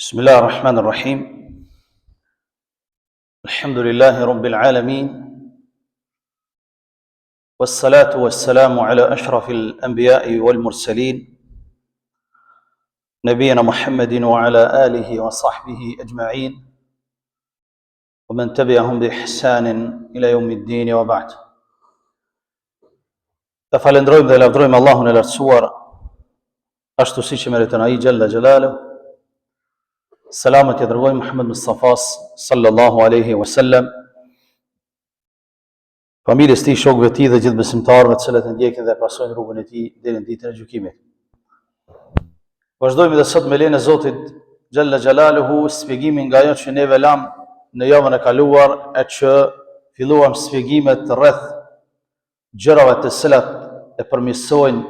بسم الله الرحمن الرحيم الحمد لله رب العالمين والصلاة والسلام على أشرف الأنبياء والمرسلين نبينا محمد وعلى آله وصحبه أجمعين ومن تبعهم بإحسان إلى يوم الدين وبعد E falendrojmë dhe lavdrojmë Allahun e lartësuar, ashtu siç e meriton ai xhalla xhelalu. Selamet ia dërgojmë Muhammed Mustafas sallallahu alaihi wasallam. Familjes tij, shokëve të tij dhe gjithë besimtarëve të cilët e ndjekin dhe pasojnë rrugën e tij deri në ditën e gjykimit. Vazhdojmë edhe sot me lejen e Zotit xhalla xhelaluhu shpjegimin nga ajo që neve lamë në javën e kaluar e që filluam shpjegimet rreth gjërave të cilat e përmirësojnë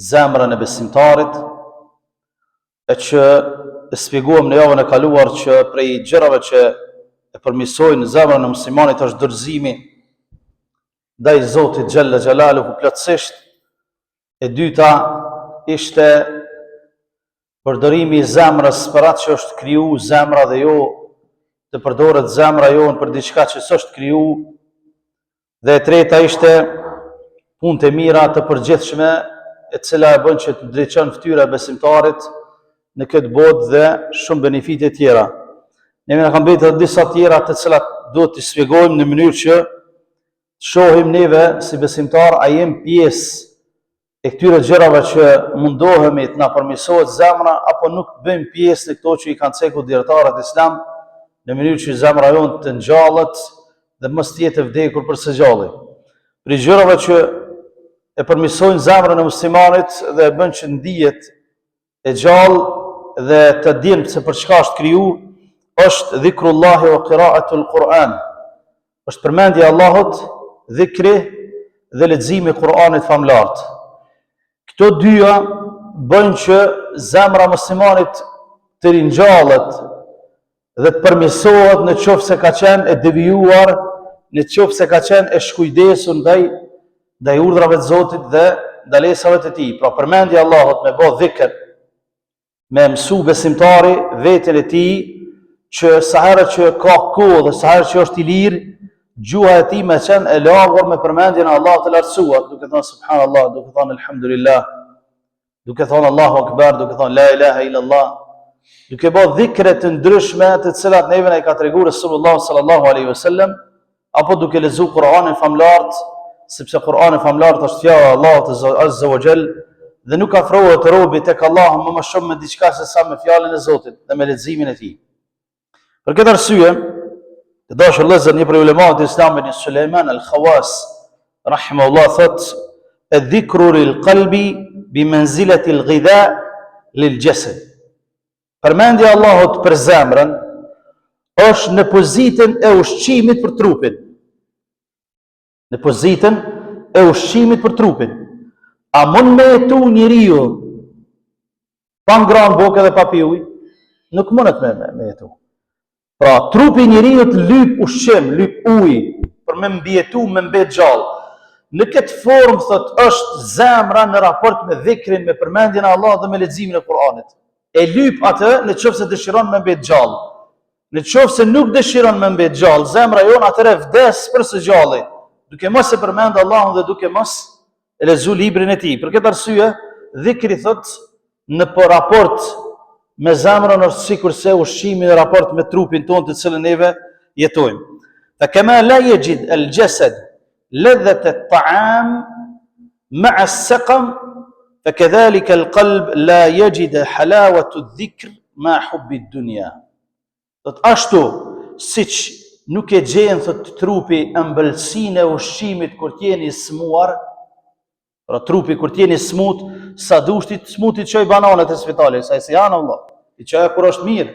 zemrën e besimtarit e që e shpjeguam në javën e kaluar që prej gjërave që e përmirësojnë zemrën e muslimanit është dorëzimi ndaj Zotit xhalla xhelaluhu plotësisht E dyta ishte përdorimi i zemrës për atë që është kriju zemra dhe jo të përdoret zemra jonë për diçka që s'është kriju. Dhe e treta ishte punët e mira të përgjithshme, e cila e bën që të ndriçon fytyra e besimtarit në këtë botë dhe shumë benefite tjera. Neve na kanë mbetur edhe disa tjera të cilat duhet t'i shpjegojmë në mënyrë që Të shohim neve si besimtar a jem pjesë e këtyre gjërave që mundohemi të na përmirësohet zemra apo nuk bëjmë pjesë në këto që i kanë cekur dijetarët islam në mënyrë që zemra jonë të ngjallet dhe mos të jetë e vdekur për së gjalli. Prej gjërave që e përmirësojnë zemrën e muslimanit dhe e bën që ndihet e gjallë dhe të din se për çka është kriju, është dhikrullahi wa qira'atul Kur'an. Është përmendja e Allahut, dhikri dhe leximi i Kur'anit famëlartë. Këto dyja bëjnë që zemra e muslimanit të ringjallet dhe të përmirësohet në qoftë se ka qenë e devijuar, në qoftë se ka qenë e shkujdesur ndaj ndaj urdhrave të Zotit dhe ndalesave të tij. Pra përmendja e Allahut me bo dhikr, me mësu besimtari veten e tij që sa herë që ka kohë dhe sa herë që është i lirë, gjuha e tij me qenë e lagur me përmendjen e Allahut të lartësuar, duke thënë subhanallah, duke thënë elhamdulillah, duke thonë Allahu Akbar, duke thonë La ilaha illallah, duke bo dhikre të ndryshme të cilat neve na i ka tregu Resulullah sallallahu alaihi wasallam, apo duke lexu Kur'anin famlart, sepse Kur'ani famlart është fjala e Allahut azza wa jall dhe nuk afrohet robi tek Allahu më më shumë me diçka se sa me fjalën e Zotit dhe me leximin e tij. Për këtë arsye, të dashur vëllezër, një prej ulemave të Islamit, një Sulejman al-Khawas, rahimahullah thotë, "Edh-dhikru lil-qalbi bi manzilati al-ghidha lil-jasad." Përmendja e Allahut për zemrën është në pozitën e ushqimit për trupin. Në pozitën e ushqimit për trupin. A mund me jetu njeriu pa ngranë bukë dhe pa pi ujë? Nuk mundet me, me, me jetu. Pra, trupi i njeriut lyp ushqim, lyp ujë, për me mbijetu, me mbet gjallë. Në këtë formë, thot, është zemra në raport me dhikrin, me përmendjen e Allahut dhe me leximin e Kur'anit. E lyp atë në qoftë se dëshiron me mbet gjallë. Në qoftë se nuk dëshiron me mbet gjallë, zemra jonë atëherë vdes për së gjalli, duke mos e përmend Allahun dhe duke mos e lexu librin e tij. Për këtë arsye, dhikri thot në po raport me zemrën është sikurse ushqimi në raport me trupin tonë të cilën neve jetojmë. Fa kema la yajid al jasad ladhat at ta'am ma'a as-saqam fa kadhalika al qalb la yajid halawat adh-dhikr ma hubbi ad-dunya. Thot ashtu siç nuk e gjen thot trupi ëmbëlsinë e ushqimit kur të jeni smuar, pra trupi kur të jeni smut, sa dush ti smutit çoj bananet e spitalit, sa i janë Allah. I çoj kur është mirë.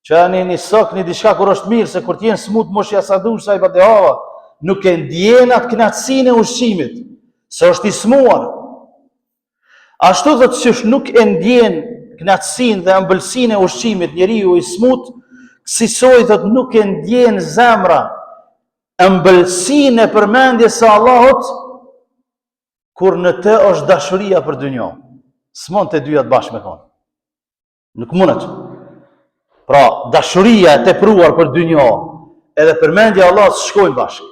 Çoja një, një sok, një diçka kur është mirë, se kur të jenë smut mushja sa dush, sa i badihava, nuk e ndjen atë kënaqësinë e ushqimit, se është i smuar. Ashtu thotë siç nuk e ndjen kënaqësinë dhe ëmbëlsinë e ushqimit njeriu i smut, kësisoj thotë nuk e ndjen zemra ëmbëlsinë e përmendjes së Allahut kur në të është dashuria për dynjo. S'mund të dyjat bashkë me konë. Nuk mundet. Pra, dashuria e tepruar për dynja, edhe përmendja e Allahut s'shkojnë bashkë.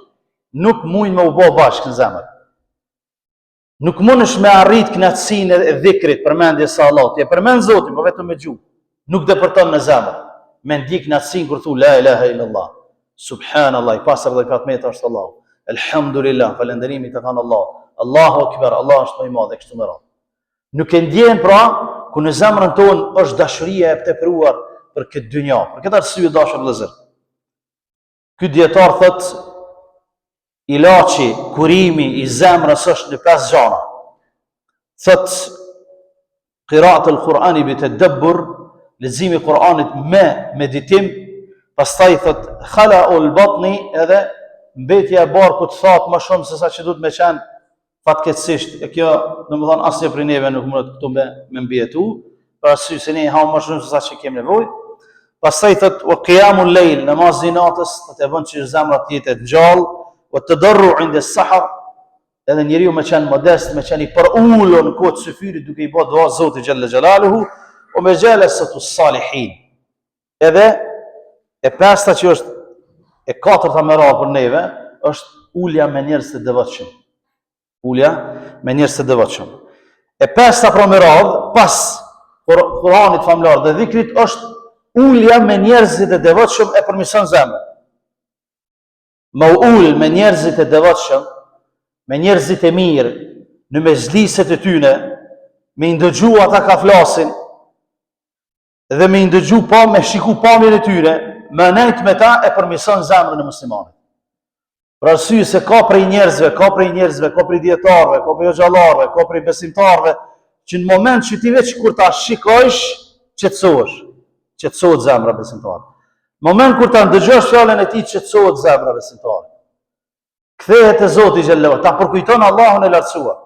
Nuk mujnë me u bo bashkë në zemër. Nuk mundesh me arrit kënaqësinë e dhikrit, përmendjes së Allahut. Ti e përmend Zotin, po vetëm me gjuhë. Nuk depërton në zemër. Me ndi kënaqësinë kur thu la ilaha illallah. Subhanallah, i pastër dhe i pa të meta është Allahu. Elhamdulillah, falënderimi i takon Allahut. Allahu akbar, Allah është më i madh e kështu me radhë. Nuk e ndjen pra kur në zemrën tonë është dashuria e tepruar për këtë dynja. Për këtë arsye të dashur vëllezër. Ky dijetar thot ilaçi, kurimi i zemrës është në pesë gjana. Thot qira'at al-Qur'ani bi tadabbur, leximi i Kur'anit me meditim, pastaj thot khala'ul batni edhe mbetja e barkut thatë më shumë se sa që duhet me qenë Fatkeqësisht, e kjo, domethënë, asnjë prej neve nuk mundet këtu me, me mbijetu, për arsye se ne hamë më shumë se sa që kemi nevojë. Pastaj thot wa qiyamul layl, namazi i natës, thot e bën që zemra të jetë e gjallë, wa tadarru inda sahar, edhe njeriu me qenë modest, me qenë i përulur në kohë të syfyrit duke i bërë dua Zotit xhalla xhelaluhu, wa mujalasatu salihin. Edhe e pesta që është e katërta me radhë për neve, është ulja me njerëz të devotshëm. Ulja me njerëz të devotshëm. E pesta pra me radhë, pas Kur'anit famëlartë dhe dhikrit, është ulja me njerëzit e devotshëm e përmison zemrën. Me u ul me njerëzit e devotshëm, me njerëzit e mirë, në mexhliset e tyne, me i ndëgju ata ka flasin, dhe me i ndëgju pa, me shiku pamjen e tyre, me nejt me ta e përmison zemrën e muslimanit. Për arsye se ka prej njerëzve, ka prej njerëzve, ka prej dijetarëve, ka prej hoxhallarëve, ka prej besimtarëve, që në moment që ti veç kur ta shikojsh, qetësohesh, qetësohet zemra besimtarit. Në moment kur ta ndëgjosh fjalën e tij, qetësohet zemra besimtarit. Kthehet te Zoti xhelle, ta përkujton Allahun e lartësuar.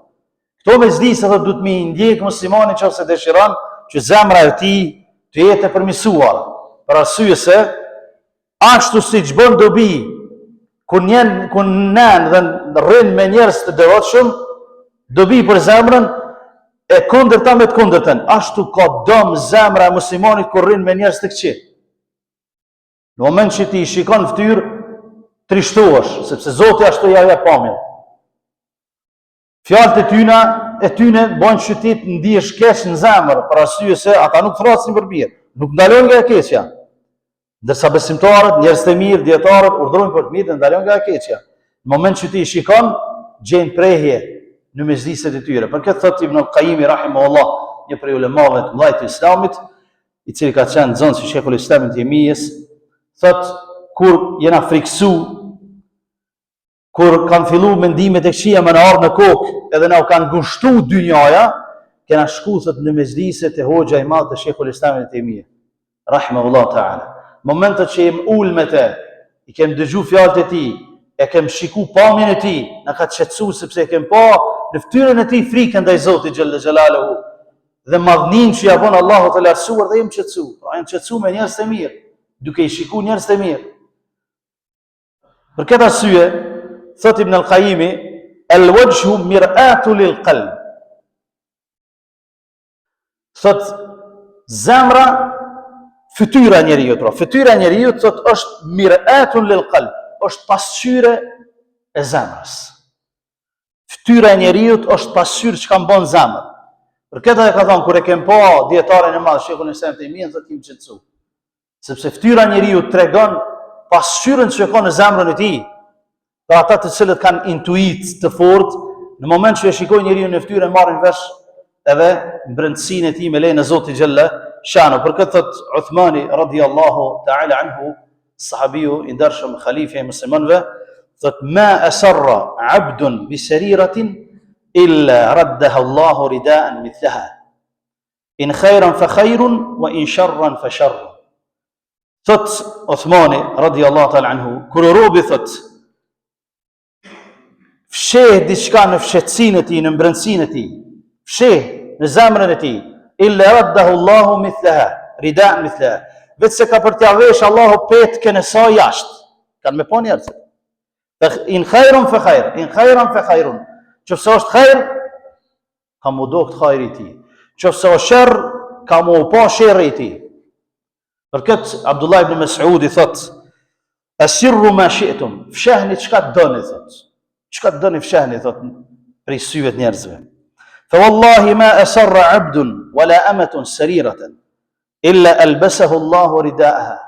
Këto mexhlise thotë duhet me i ndjek muslimani qoftë se dëshiron që zemra e tij të jetë e përmisuar. Për arsye se ashtu siç bën dobi kur njen kur nen dhe rrin me njerëz të devotshëm, dobi për zemrën e kundërta me të kundërtën. Ashtu ka dëm zemra e muslimanit kur rrin me njerëz të këqij. Në moment që ti i shikon fytyrë, trishtohesh, sepse Zoti ashtu ja jep pamjen. Fjalët e tyna, e tyne bojnë që ti të ndihesh keq në zemër, për arsye se ata nuk thrrasin për mirë, nuk ndalojnë nga e keqja. Ndërsa besimtarët, njerëzit e mirë, dijetarët urdhërojnë për të mirë dhe ndalojnë nga e keqja. Në moment që ti i shikon, gjen prehje në mexhliset e tyre. Për këtë thotë Ibn Qayyimi rahimahullah, një prej ulemave të mëdhaj të Islamit, i cili ka qenë nxënës i Sheikhul Islam Ibn Tejmijes, thot kur jena friksu, kur kanë fillu mendimet e këqija me na ardhë në kokë, edhe na u kanë ngushtu dynjaja, kena shku thot në mexhlise te hoxha i madh te Sheikhul Islam Ibn Tejmije, rahimahullah ta'ala. Momentet që jem ul me te, i kem dëgju fjalët e tij, e kem shiku pamjen e tij, na ka qetësu sepse e kem pa në fytyrën e tij frikën ndaj Zotit xhelle xhelaluhu, dhe madhninë që ja bën Allahut të lartësuar dhe jem qetësu. Pra jem qetësu me njerëz të mirë, duke i shiku njerëz të mirë. Për këtë arsye, thot Ibn al-Qayyimi, "El wajhu mir'atu lil qalb." Thot zemra fytyra e njeriut, pra fytyra e njeriut thot është mir'atun lil qalb, është pasqyrë e zemrës. Fytyra e njeriut është pasqyrë çka mban n'zemër. Për këtë e ka thënë kur e kem pa dijetarin e madh Sheikhul Islam Tejmijen thotë jem qetësu. Sepse fytyra e njeriut tregon pasqyrën që ka në zemrën e tij. Për ata të cilët kanë intuitë të fortë, në moment që e shikojnë njeriun në fytyrë e marrin vesh edhe brendësinë e tij me lejen e Zotit xhelle shanu. Për këtë thot Uthmani radiallahu ta'ala anhu, sahabiu i ndershëm halife i muslimanëve, thot ma asarra abdun bi sariratin illa raddaha Allahu ridaan mithlaha. In khayran fa khayrun wa in sharran fa sharrun. Thot Uthmani radiallahu ta'ala anhu, kur robi thot fsheh diçka në fshehtësinë e tij, në brendësinë e tij, fsheh në zemrën e tij, illa raddahu Allahu mithlaha, ridaan mithlaha. Veç se ka për t'ia vesh Allahu petkën e saj jashtë. Kanë me pa njerëzit. In khairun fa khair, in khairan fa khairun. Qoftë se është khair, ka m'u dokt hajri i tij. Qoftë se është sherr, ka m'u pa sherri i tij. Për këtë, Abdullah ibn Mesudi thot, Esirru ma shi'tum, fshehni çka të doni, thot. Çka të doni fshehni, thot, prej syve të njerëzve. Fa wallahi ma esarra abdun, wala amatun sariratan, illa albasahu Allahu ridaaha.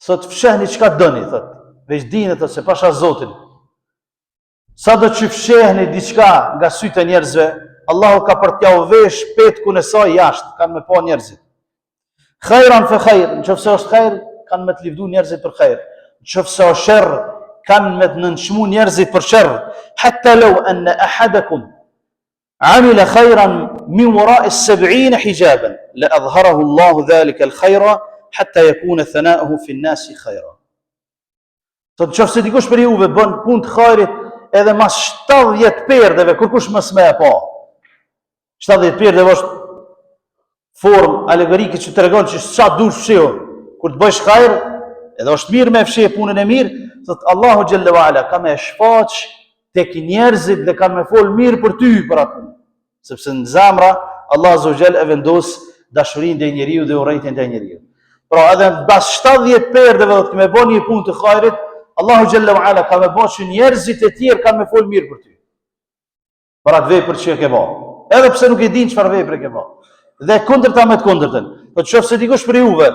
Thot, fshehni çka të doni, thot. Veç dini, thot, se pasha Zotin. Sado që fshehni diçka nga sytë e njerëzve, Allahu ka për t'jau vesh petkun e saj jashtë, kanë me pa njerëzit. Khajran fe khajr, në qoftë se është khajr, kanë me të livdu njerëzit për khajr. Në qoftë se është sherr, kanë me të nënçmu njerëzit për sherr. Hatta law anna ahadakum amila khayran min wara'i 70 hijaban la adhharahu Allahu dhalika al-khayra hatta yakuna thana'uhu fi an-nasi khayra. Thotë në qoftë se dikush prej juve bën punë të hajrit edhe mas 70 perdeve, kurkush mos me e pa. 70 perdeve është formë alegorike që tregon që sa dush fshehu. Kur të bëjsh hajr, edhe është mirë me fsheh punën e mirë, thotë Allahu xhelle ve ala ka me shfaq tek njerëzit dhe kanë me fol mirë për ty për atë punë. Sepse në zemra Allah Azza wa Jall e vendos dashurinë ndaj njeriut dhe urrejtjen ndaj njeriut. Pra edhe mbas 70 perdeve do të me bo një punë të hajrit, Allahu xhelle ve ala ka me bo që njerëzit e tjerë kanë me fol mirë për ty. Për atë vepër që e ke bo. Edhe pse nuk e dinë çfarë vepre ke bo. Dhe kundërta me të kundërtën. Po qoftë se dikush prej juve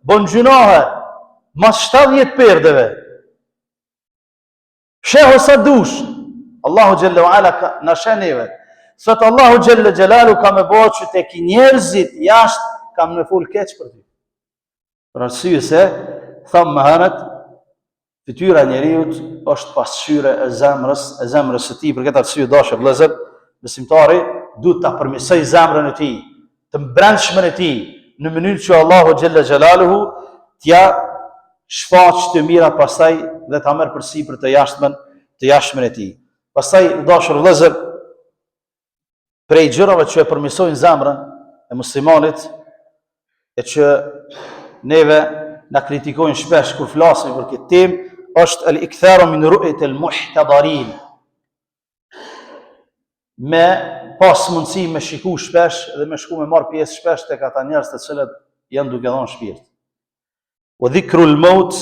bën gjynahe mas 70 perdeve, Fshehu sa dush. Allahu xhelle ve ala ka, na sheh neve. Thot Allahu xhelle xhelaluhu ka me bo që tek njerëzit jashtë kanë me fol keq për ty. Për arsye se thamë më herët fytyra e njeriut është pasqyrë e zemrës, e zemrës së tij. Për këtë arsye dashur vëllezër, besimtari duhet ta përmirësojë zemrën e tij, të mbrendshmën e tij, në mënyrë që Allahu xhelle xhelaluhu t'ja shfaq të mirat pastaj dhe ta merr përsipër të jashtmen, të jashtmen e tij. Pastaj, të dashur vëllezër, prej gjërave që e përmirësojnë zemrën e muslimanit e që neve na kritikojnë shpesh kur flasim për këtë temë, është el iktharu min ru'yat el muhtadarin. Me pas mundësi me shiku shpesh dhe me shku me marr pjesë shpesh tek ata njerëz të cilët janë duke dhënë shpirt. Wa dhikrul maut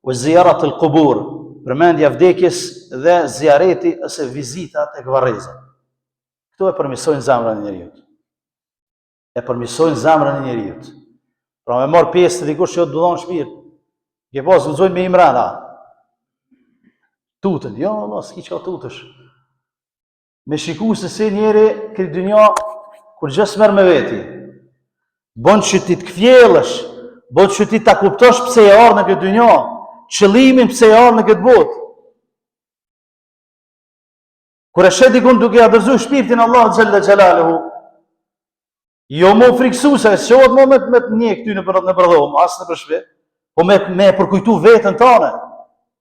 wa ziyarat al qubur, përmendja e vdekjes dhe zijareti ose vizita tek varrezat. Këto e përmirësojnë zemrën e njeriut. E përmirësojnë zemrën e njeriut. Pra me marr pjesë te dikush që do dhon shpirt. Ke pas guxojnë me hi mrena. Tutën, jo, Allah, s'ki çka tutesh. Me shiku se si njeri këtë dynja kurgjë s'merr me veti. Bon që ti të kthjellesh, bon që ti ta kuptosh pse je ardhë në këtë dynja, qëllimin pse je ardhë në këtë botë. Kur e sheh dikun duke ia dorëzu shpirtin Allahut xhelle xhelaluhu, jo m'u friksu se s'çohet mo me, me të ndjek ty nëpër, nëpër dhomë, as nëpër shpi, po me, me përkujtu veten tane,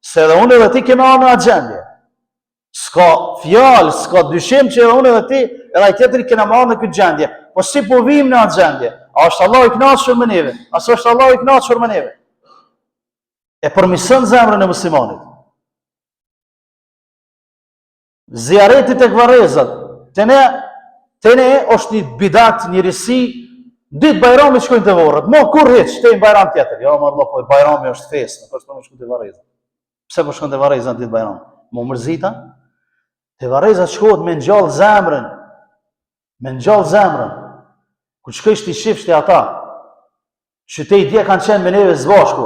se edhe unë edhe ti kemi ardhë në atë gjendje. S'ka fjalë, s'ka dyshim që edhe unë edhe ti, edhe ai tjetri kena me ardhë në këtë gjendje. Po si po vim në atë gjendje? A është Allahu i kënaqur me neve? A s'është Allahu i kënaqur me neve? E përmirëson zemrën e muslimanit. Zijareti tek varrezat. Te ne, te ne është një bidat, një risi, ditë bajramit shkojnë te vorret. Mo kur hiç, te në bajram tjetër. Jo, more vlla, po bajrami është festë, nuk është për me shku te varrezat. Pse po shkon te varrezat ditë bajram? M'u mërzita? Te varrezat shkohet me ngjall zemrën. Me ngjall zemrën. Kur shkojsh t'i shifsh ti ata, që te dje kanë qenë me neve së bashku,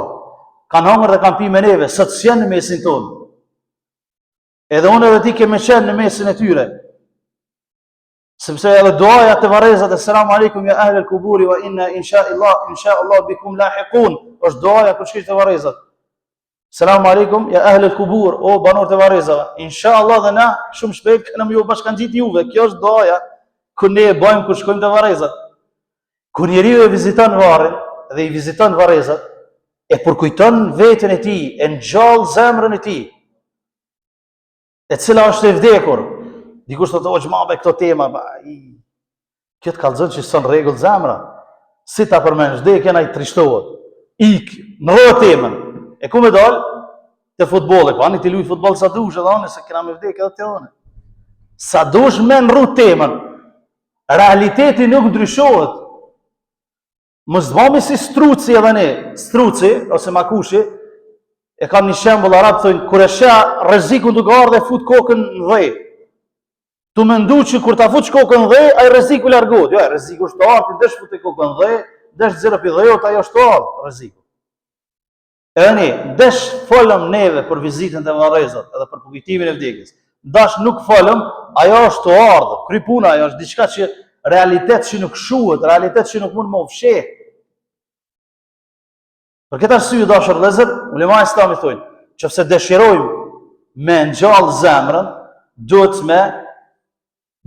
kanë hongër dhe kanë pi me neve, sot s'janë në mesin tonë. Edhe unë edhe ti kemi qenë në mesin e tyre. Sepse edhe duaja te varrezat Esselamu alejkum ja ahlel kuburi wa inna insha Allah insha Allah bikum lahiqun është duaja kur shkon te varrezat. Selamu alejkum ja ahlel kubur o banorët e varrezave. Insha Allah dhe na shumë shpejt kena me ju bashkangjit juve. Kjo është duaja kur ne e bëjmë kur shkojmë te varrezat. Kur njeriu e viziton varrin dhe i viziton varrezat, e përkujton veten e tij, e ngjall zemrën e tij, e cila është e vdekur. Dikush thotë, "O xhma be këto tema, ba, i kjo të kallzon që s'o n'rregull zemra. Si ta përmendsh vdekjen ai trishtohet. Ik, ndrro temën. E ku me dal? Te futbolli, po ani ti luj futboll sa dush edhe unë se kena me vdek edhe ti edhe unë. Sa dush me ndrru temën. Realiteti nuk ndryshohet. Mos të bëhemi si struci edhe ne, struci ose makushi, e kanë një shembull arabët thonë kur e sheh rrezikun duke ardhë e fut kokën në dhe. Tu mendu që kur ta futsh kokën në dhe, ai rreziku largohet. Jo, ai rreziku është tu ardhë, desh fute kokën në dhe, desh nxirre pi dheut, ajo është tu ardhë rreziku. Edhe ne, desh folëm neve për vizitën te varrezat edhe për përkujtimin e vdekjes. Dash nuk folëm, ajo është tu ardhë, kry puna, ajo është diçka që realitet që nuk shuhet, realitet që nuk mund me u fsheh. Për këtë arsye dashur vëllezër, ulema e islamit thonë, qoftë se dëshirojmë me ngjall zemrën, duhet me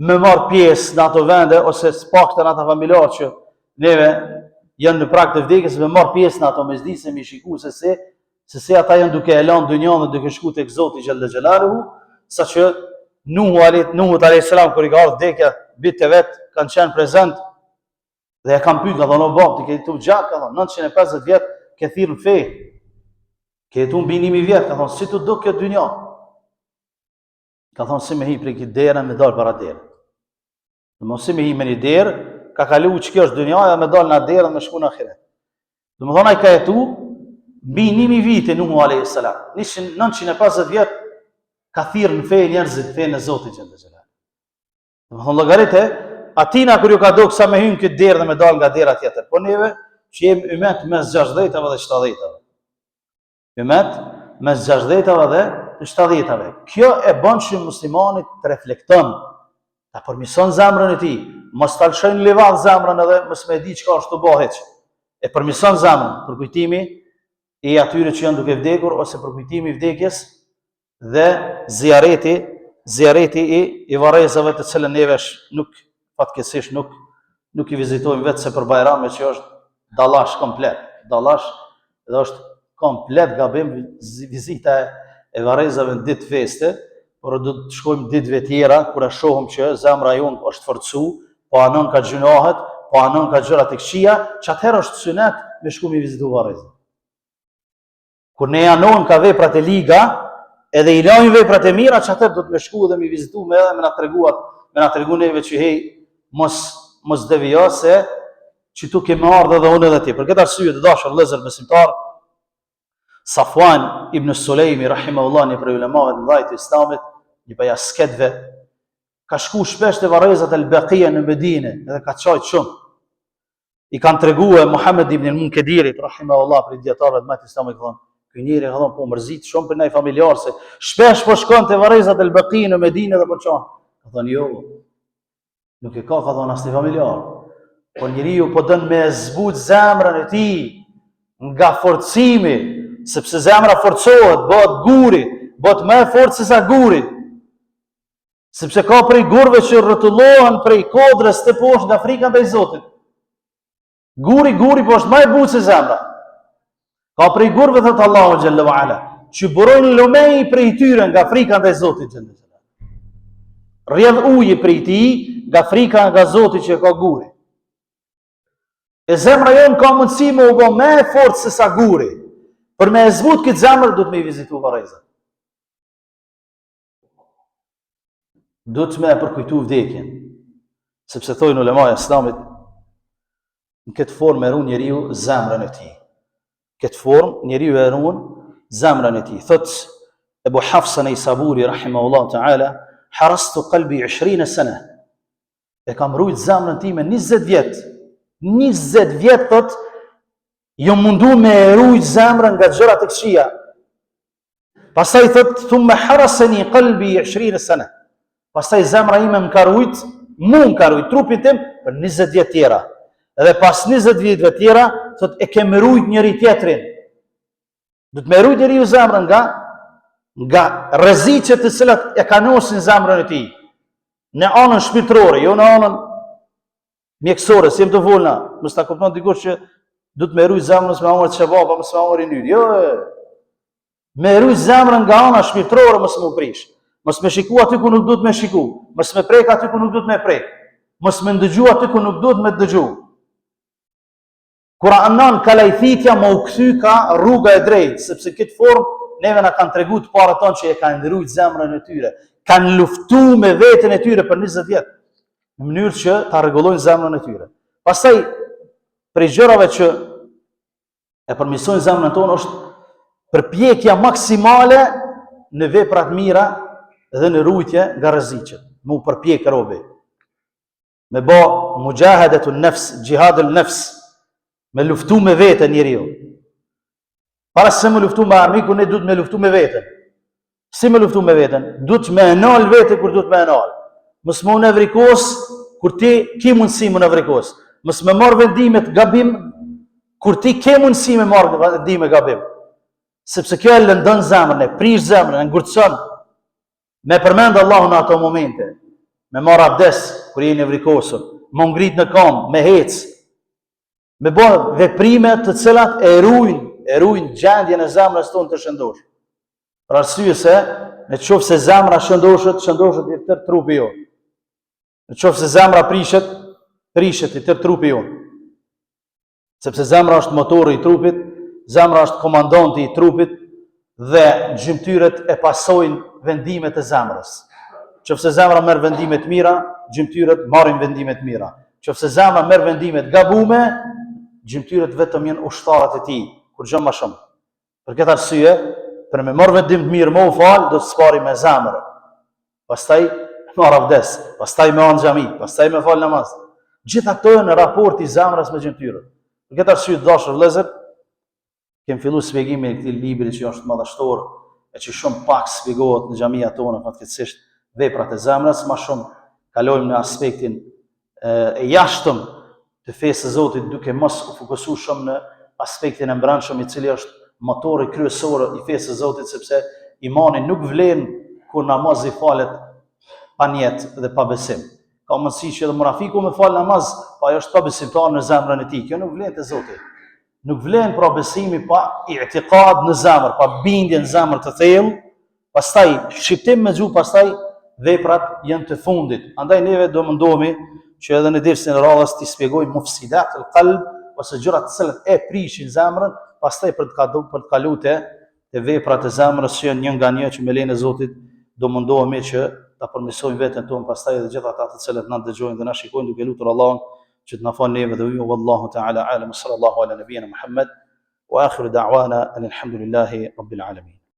me marr pjesë në ato vende ose së paktën ata familjarë që neve janë në prag të vdekjes me marr pjesë në ato mexhlise me shiku se si se si ata janë duke e lënë dynjanë dhe duke shku tek Zoti xhelle xhelaluhu, saqë Nuhu alayh Nuhu alayhis salam kur i ka ardhur vdekja, bijtë e vet kanë qenë prezent dhe e kanë pyet, ka thonë o bab, ti ke jetu gjatë, ka thonë 950 vjet ke thirrë në fe. Ke jetu mbi 1000 vjet, ka thonë si t'u duk kjo dynja. Ka thonë si me hi prej kësaj dere me dalë para dere. Domethënë si me hi me një derë, ka kalu që kjo është dynjaja me dalë në derë dhe me shku në ahiret. Domethënë ai ka jetu mbi 1000 vite Nuhu a.s. 950 vjet ka thirrë në fe njerëzit, fenë e Zotit xhelle xhelaluhu. Domethënë llogarite, atina kur ju ka dok sa me hy në këtë derë dhe me dalë nga dera tjetër. Po neve që jemi ymet mes 60-tave dhe 70-tave. Ymet mes 60-tave dhe të 70-tave. Kjo e bën që muslimani të reflekton, ta përmison zemrën e tij, mos ta lëshojë në livadh zemrën edhe mos me di çka është tu bo hiç. E përmison zemrën, përkujtimi i atyre që janë duke vdekur ose përkujtimi i vdekjes dhe zijareti, zijareti i i varrezave të cilën neve nuk fatkeqësisht nuk nuk i vizitojmë veç se për bajrame që është dallash komplet, dallash dhe është komplet gabim vizita e varrezave në ditë feste, por do të shkojmë ditëve tjera kur e shohim që zemra jonë është forcu, po anon ka gjynahet, po anon ka gjërat e këqija, që atëherë është synet me shku me vizitu varrezat. Kur ne anojmë ka veprat e liga, edhe i lajmë veprat e mira, që atëherë do të me shku dhe me vizitu me edhe me na treguat, me na tregu neve që hej, mos, mos devijo se qitu ke me ardhë edhe unë edhe ti. Për këtë arsye të dashur vëllezër besimtar, Safuan ibn Sulejmi, rahimahullah, një prej ulemave të mëdhaj të islamit, një prej asketëve, ka shku shpesh te varrezat El Bekia në Medine, edhe ka qajtë shumë. I kanë tregue Muhammed ibn al-Munkedirit, rahimahullah, prej dijetarëve të mëdhaj të islamit, ka thonë, ky njeri ka thonë, po mërzit shumë për naj familjar, se shpesh po shkon te varrezat El Beki në Medine dhe po qan. Ka thonë, jo, nuk e ka, ka thonë, asnjë familjar. Po njeriu po don me zbut zemrën e tij nga forcimi, sepse zemra forcohet, bëhet guri, bëhet më e fortë se sa guri. Sepse ka prej gurëve që rrotullohen prej kodrës te poshtë nga frika ndaj Zotit. Guri, guri, po është më e butë se zemra. Ka prej gurëve, thotë Allahu xhelle ve ala, që burojnë lumenj prej tyre nga frika ndaj Zotit xhelle ve ala. Rrjedh uji prej tij nga frika nga Zoti që ka guri. E zemra jonë ka mundësi me u bo më e fortë se sa guri. Për me e zbut këtë zemër, duhet me i vizitu varrezat. Duhet me e përkujtu vdekjen, sepse thojnë ulemaja e islamit, në këtë formë e run njeriu zemrën e tij. Këtë formë njeriu e run zemrën e tij. Thot Ebu Hafs en-Nejsaburi, rahimahullah ta'ala, harastu kalbi 20 sene. E kam rujt zemrën time 20 vjet. 20 vjet, thot, jom mundu me e rujt zemrën nga gjërat e këqija. Pastaj thot, thumme haraseni kalbi 20 sene. Pastaj zemra ime më ka rujt, mu më ka rujt trupin tim për 20 vjet tjera. Dhe pas 20 vjetëve tjera, thot, e kem rujt njëri tjetrin. Duhet me rujt njeriu zemrën nga nga rreziqet të cilat e kanosin zemrën e tij. Në anën shpirtërore, jo në anën mjekësore, s'jem tu fol na, mos ta kupton dikush që duhet me rujt zemrën mos me hangër qebapa, mos me hangër yndyrë. Jo, me rujt zemrën nga ana shpirtërore mos me u prish. Mos me shiku aty ku nuk duhet me shiku, mos me prek aty ku nuk duhet me prek, mos me ndëgju aty ku nuk duhet me dëgju. Kur anon ka lajthitja me u kthy ka rruga e drejtë, sepse këtë formë neve na kanë tregu të parët tonë që e kanë rujt zemrën e tyre, kanë luftu me veten e tyre për 20 vjet, në mënyrë që ta rregullojnë zemrën e tyre. Pastaj. Prej gjërave që e përmirësojnë zemrën tonë është përpjekja maksimale në vepra të mira dhe në rujtje nga rreziqet. Me u përpjek robi. Me bo muxhahedetun nefs, xhihadul nefs, me luftu me veten njeriu. Para se me luftu me armikun, ne duhet me luftu me veten. Si me luftu me veten? Duhet me e nal veten kur duhet me e nal. Mos me u nevrikos kur ti ki mundësi me u nevrikos. Mos me marr vendime gabim kur ti ke mundësi me marr vendime gabim. Sepse kjo e lëndon zemrën, e prish zemrën, e ngurtëson. Me përmend Allahun në ato momente, me marr abdes kur je i nevrikosur, me u ngrit në kam, me hec, me bo veprime të cilat e rujnë, e rujnë gjendjen e zemrës tonë të shëndoshë. Për arsye se, në qoftë se zemra shëndoshet, shëndoshet i tërë trupi jonë. Në qoftë se zemra prishet, prishet i tërë trupi jonë. Sepse zemra është motori i trupit, zemra është komandanti i trupit dhe gjymtyrët e pasojnë vendimet e zemrës. Qoftë se zemra merr vendime të mira, gjymtyrët marrin vendime të mira. Qoftë se zemra merr vendime të gabume, gjymtyrët vetëm janë ushtarët e tij, kurgjë më shumë. Për këtë arsye, për me marrë vendim të mirë me u fal, duhet së pari me zemër. Pastaj me marrë avdes, pastaj me ardh n'xhami, pastaj me fal namaz. Gjitha këto janë raporti i zemrës me gjymtyrët. Për këtë arsye të dashur vëllezër, kemi filluar shpjegimin e këtij libri që është madhështor e që shumë pak shpjegohet në xhamia tona fatkeqësisht veprat e zemrës, ma shumë kalojmë në aspektin e jashtëm të fesë së Zotit duke mos u fokusu shumë në aspektin e mbrendshëm i cili është motori kryesor i fesë së Zotit sepse imani nuk vlen kur namazi falet pa nijet dhe pa besim. Ka mundësi që edhe munafiku me fal namaz, po ai është pabesimtar në zemrën e tij. Kjo nuk vlen te Zoti. Nuk vlen pra besimi pa i'tiqad në zemër, pa bindje në zemër të thellë, Pastaj shqiptim me gjuhë, pastaj veprat janë të fundit. Andaj neve do mundohemi që edhe në dersin e radhës t'i shpjegojmë mufsidat el qalb ose gjërat të cilat e prishin zemrën, pastaj për të kalu, për të kalu te te veprat e zemrës që janë një nga një që me lejen e Zotit do mundohemi që ta përmirësojmë veten tonë pastaj edhe gjithë ata të cilët na dëgjojnë dhe na shikojnë duke lutur Allahun që të na falë neve dhe ju wallahu ta'ala alam sallallahu ala nabiyina Muhammad wa akhiru da'wana alhamdulillahi rabbil alamin.